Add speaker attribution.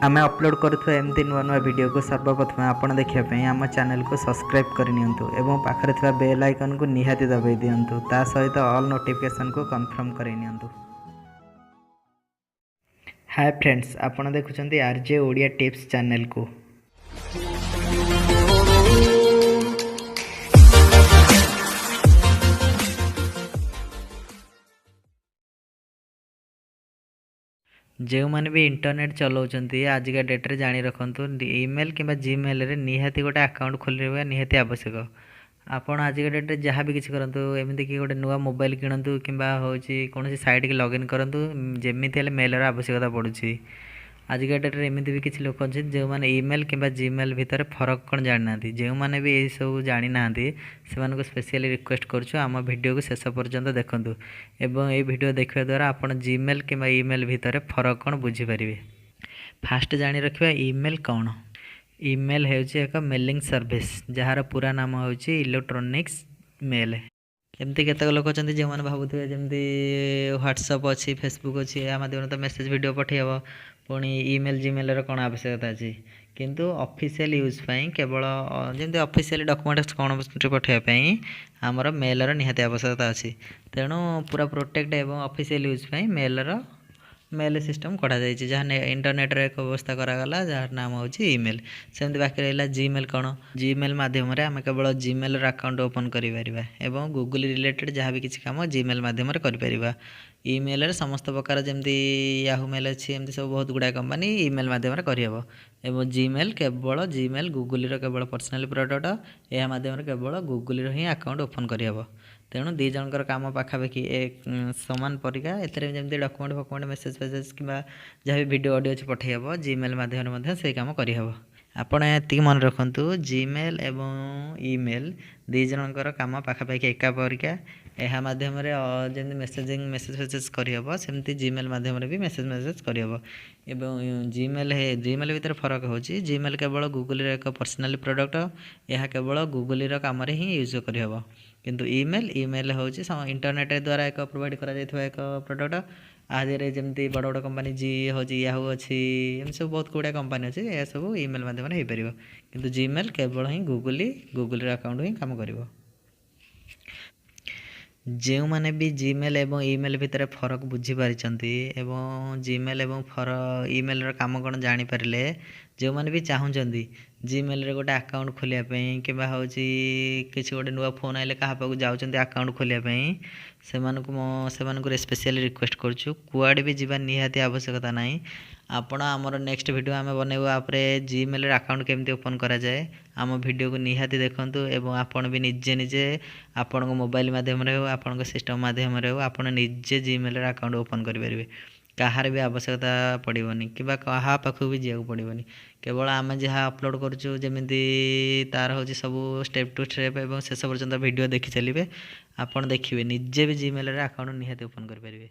Speaker 1: ଆମେ ଅପଲୋଡ଼ କରୁଥିବା ଏମିତି ନୂଆ ନୂଆ ଭିଡ଼ିଓକୁ ସର୍ବପ୍ରଥମେ ଆପଣ ଦେଖିବା ପାଇଁ ଆମ ଚ୍ୟାନେଲକୁ ସବସ୍କ୍ରାଇବ୍ କରିନିଅନ୍ତୁ ଏବଂ ପାଖରେ ଥିବା ବେଲ୍ ଆଇକନ୍କୁ ନିହାତି ଦବାଇ ଦିଅନ୍ତୁ। ତା ସହିତ ଅଲ୍ ନୋଟିଫିକେସନ୍କୁ କନଫର୍ମ କରାଇ ନିଅନ୍ତୁ। ହାଏ ଫ୍ରେଣ୍ଡସ୍, ଆପଣ ଦେଖୁଛନ୍ତି ଆର୍ ଜେ ଓଡ଼ିଆ ଟିପ୍ସ ଚ୍ୟାନେଲକୁ। ଯେଉଁମାନେ ବି ଇଣ୍ଟରନେଟ୍ ଚଲାଉଛନ୍ତି ଆଜିକା ଡେଟ୍ରେ ଜାଣି ରଖନ୍ତୁ, ଇମେଲ୍ କିମ୍ବା ଜିମେଲ୍ରେ ନିହାତି ଗୋଟେ ଆକାଉଣ୍ଟ ଖୋଲିବା ନିହାତି ଆବଶ୍ୟକ। ଆପଣ ଆଜିକା ଡେଟ୍ରେ ଯାହା ବି କିଛି କରନ୍ତୁ, ଏମିତିକି ଗୋଟେ ନୂଆ ମୋବାଇଲ୍ କିଣନ୍ତୁ କିମ୍ବା ହେଉଛି କୌଣସି ସାଇଟ୍କି ଲଗ୍ଇନ୍ କରନ୍ତୁ, ଯେମିତି ହେଲେ ମେଲ୍ର ଆବଶ୍ୟକତା ପଡ଼ୁଛି। ଆଜିକା ଡେଟ୍ରେ ଏମିତି ବି କିଛି ଲୋକ ଅଛନ୍ତି ଯେଉଁମାନେ ଇମେଲ୍ କିମ୍ବା ଜିମେଲ୍ ଭିତରେ ଫରକ କ'ଣ ଜାଣିନାହାନ୍ତି। ଯେଉଁମାନେ ବି ଏହିସବୁ ଜାଣିନାହାନ୍ତି ସେମାନଙ୍କୁ ସ୍ପେସିଆଲି ରିକ୍ୱେଷ୍ଟ କରୁଛୁ, ଆମ ଭିଡ଼ିଓକୁ ଶେଷ ପର୍ଯ୍ୟନ୍ତ ଦେଖନ୍ତୁ ଏବଂ ଏହି ଭିଡ଼ିଓ ଦେଖିବା ଦ୍ୱାରା ଆପଣ ଜିମେଲ୍ କିମ୍ବା ଇମେଲ୍ ଭିତରେ ଫରକ କ'ଣ ବୁଝିପାରିବେ। ଫାଷ୍ଟ ଜାଣି ରଖିବା ଇମେଲ୍ କ'ଣ। ଇମେଲ୍ ହେଉଛି ଏକ ମେଲିଂ ସର୍ଭିସ୍, ଯାହାର ପୁରା ନାମ ହେଉଛି ଇଲେକ୍ଟ୍ରୋନିକ୍ସ ମେଲ୍। ଏମିତି କେତେକ ଲୋକ ଅଛନ୍ତି ଯେଉଁମାନେ ଭାବୁଥିବେ ଯେମିତି ହ୍ୱାଟ୍ସଅପ୍ ଅଛି, ଫେସବୁକ୍ ଅଛି, ଏହା ମାଧ୍ୟମରେ ତ ମେସେଜ୍ ଭିଡ଼ିଓ ପଠାଇ ହେବ, ପୁଣି ଇମେଲ୍ ଜିମେଲ୍ର କ'ଣ ଆବଶ୍ୟକତା ଅଛି। କିନ୍ତୁ ଅଫିସିଆଲ୍ ୟୁଜ୍ ପାଇଁ କେବଳ ଯେମିତି ଅଫିସିଆଲି ଡକୁମେଣ୍ଟସ୍ କ'ଣ ପଠାଇବା ପାଇଁ ଆମର ମେଲ୍ର ନିହାତି ଆବଶ୍ୟକତା ଅଛି। ତେଣୁ ପୁରା ପ୍ରୋଟେକ୍ଟ ଏବଂ ଅଫିସିଆଲ୍ ୟୁଜ୍ ପାଇଁ ମେଲ୍ ସିଷ୍ଟମ୍ କଢ଼ାଯାଇଛି, ଯାହା ଇଣ୍ଟରନେଟ୍ର ଏକ ବ୍ୟବସ୍ଥା କରାଗଲା, ଯାହାର ନାମ ହେଉଛି ଇମେଲ୍। ସେମିତି ବାକି ରହିଲା ଜିମେଲ୍ କ'ଣ। ଜିମେଲ୍ ମାଧ୍ୟମରେ ଆମେ କେବଳ ଜିମେଲ୍ର ଆକାଉଣ୍ଟ ଓପନ୍ କରିପାରିବା ଏବଂ ଗୁଗୁଲ୍ ରିଲେଟେଡ଼୍ ଯାହା ବି କିଛି କାମ ଜିମେଲ୍ ମାଧ୍ୟମରେ କରିପାରିବା। ଇମେଲ୍ରେ ସମସ୍ତ ପ୍ରକାର ଯେମିତି ୟାହୁ ମେଲ୍ ଅଛି, ଏମିତି ସବୁ ବହୁତ ଗୁଡ଼ାଏ କମ୍ପାନୀ ଇମେଲ୍ ମାଧ୍ୟମରେ କରିହେବ। ଏବଂ ଜିମେଲ୍ କେବଳ ଜିମେଲ୍ ଗୁଗୁଲ୍ର କେବଳ ପର୍ସନାଲ୍ ପ୍ରଡ଼କ୍ଟ, ଏହା ମାଧ୍ୟମରେ କେବଳ ଗୁଗୁଲ୍ର ହିଁ ଆକାଉଣ୍ଟ ଓପନ୍ କରିହେବ। ତେଣୁ ଦୁଇ ଜଣଙ୍କର କାମ ପାଖାପାଖି ସମାନ ପରିକା। ଏଥିରେ ଯେମିତି ଡକୁମେଣ୍ଟ ଫକୁମେଣ୍ଟ ମେସେଜ୍ ଫେସେଜ୍ କିମ୍ବା ଯାହା ବି ଭିଡ଼ିଓ ଅଡ଼ିଓ ଅଛି ପଠାଇ ହେବ, ଜିମେଲ୍ ମାଧ୍ୟମରେ ମଧ୍ୟ ସେଇ କାମ କରିହେବ। ଆପଣ ଏତିକି ମନେ ରଖନ୍ତୁ, ଜିମେଲ୍ ଏବଂ ଇମେଲ୍ ଦୁଇ ଜଣଙ୍କର କାମ ପାଖାପାଖି ଏକା ପରିକା। ଏହା ମାଧ୍ୟମରେ ଯେମିତି ମେସେଜିଂ ମେସେଜ୍ ଫେସେଜ୍ କରିହେବ, ସେମିତି ଜିମେଲ୍ ମାଧ୍ୟମରେ ବି ମେସେଜ୍ ମେସେଜ୍ କରିହେବ। ଏବଂ ଜିମେଲ୍ ଭିତରେ ଫରକ ହେଉଛି, ଜିମେଲ୍ କେବଳ ଗୁଗୁଲ୍ର ଏକ ପର୍ସନାଲ୍ ପ୍ରଡ଼କ୍ଟ, ଏହା କେବଳ ଗୁଗୁଲ୍ର କାମରେ ହିଁ ୟୁଜ୍ କରିହେବ। କିନ୍ତୁ ଇମେଲ୍ ହେଉଛି ଇଣ୍ଟରନେଟ୍ ଦ୍ୱାରା ଏକ ପ୍ରୋଭାଇଡ଼ କରାଯାଇଥିବା ଏକ ପ୍ରଡ଼କ୍ଟ। ଆ ଦେହରେ ଯେମିତି ବଡ଼ ବଡ଼ କମ୍ପାନୀ ଜି ହେଉଛି ୟାହୁ ଅଛି, ଏମିତି ସବୁ ବହୁତ ଗୁଡ଼ାଏ କମ୍ପାନୀ ଅଛି, ଏହା ସବୁ ଇମେଲ୍ ମାଧ୍ୟମରେ ହେଇପାରିବ। କିନ୍ତୁ ଜିମେଲ୍ କେବଳ ହିଁ ଗୁଗୁଲ୍ର ଆକାଉଣ୍ଟ ହିଁ କାମ କରିବ। ଯେଉଁମାନେ ବି ଜିମେଲ୍ ଏବଂ ଇମେଲ୍ ଭିତରେ ଫରକ ବୁଝିପାରିଛନ୍ତି ଏବଂ ଜିମେଲ୍ ଏବଂ ଇମେଲ୍ର କାମ କ'ଣ ଜାଣିପାରିଲେ, ଯେଉଁମାନେ ବି ଚାହୁଁଛନ୍ତି ଜିମେଲ୍ରେ ଗୋଟେ ଆକାଉଣ୍ଟ ଖୋଲିବା ପାଇଁ କିମ୍ବା ହେଉଛି କିଛି ଗୋଟେ ନୂଆ ଫୋନ୍ ଆଇଲେ କାହା ପାଖକୁ ଯାଉଛନ୍ତି ଆକାଉଣ୍ଟ ଖୋଲିବା ପାଇଁ, ସେମାନଙ୍କୁ ମୁଁ ସେମାନଙ୍କୁ ସ୍ପେସିଆଲି ରିକ୍ୱେଷ୍ଟ କରୁଛୁ, କୁଆଡ଼େ ବି ଯିବା ନିହାତି ଆବଶ୍ୟକତା ନାହିଁ। ଆପଣ ଆମର ନେକ୍ସଟ ଭିଡ଼ିଓ ଆମେ ବନେଇବୁ ତାପରେ ଜିମେଲ୍ରେ ଆକାଉଣ୍ଟ କେମିତି ଓପନ୍ କରାଯାଏ, ଆମ ଭିଡ଼ିଓକୁ ନିହାତି ଦେଖନ୍ତୁ ଏବଂ ଆପଣ ବି ନିଜେ ନିଜେ ଆପଣଙ୍କ ମୋବାଇଲ ମାଧ୍ୟମରେ ହେଉ, ଆପଣଙ୍କ ସିଷ୍ଟମ୍ ମାଧ୍ୟମରେ ହେଉ, ଆପଣ ନିଜେ ଜିମେଲ୍ରେ ଆକାଉଣ୍ଟ ଓପନ୍ କରିପାରିବେ। କାହାର ବି ଆବଶ୍ୟକତା ପଡ଼ିବନି କିମ୍ବା କାହା ପାଖକୁ ବି ଯିବାକୁ ପଡ଼ିବନି। କେବଳ ଆମେ ଯାହା ଅପଲୋଡ଼ କରୁଛୁ ଯେମିତି ତା'ର ହେଉଛି ସବୁ ଷ୍ଟେପ୍ ଟୁ ଷ୍ଟେପ୍ ଏବଂ ଶେଷ ପର୍ଯ୍ୟନ୍ତ ଭିଡ଼ିଓ ଦେଖି ଚାଲିବେ, ଆପଣ ଦେଖିବେ ନିଜେ ବି ଜିମେଲ୍ରେ ଆକାଉଣ୍ଟ ନିହାତି ଓପନ୍ କରିପାରିବେ।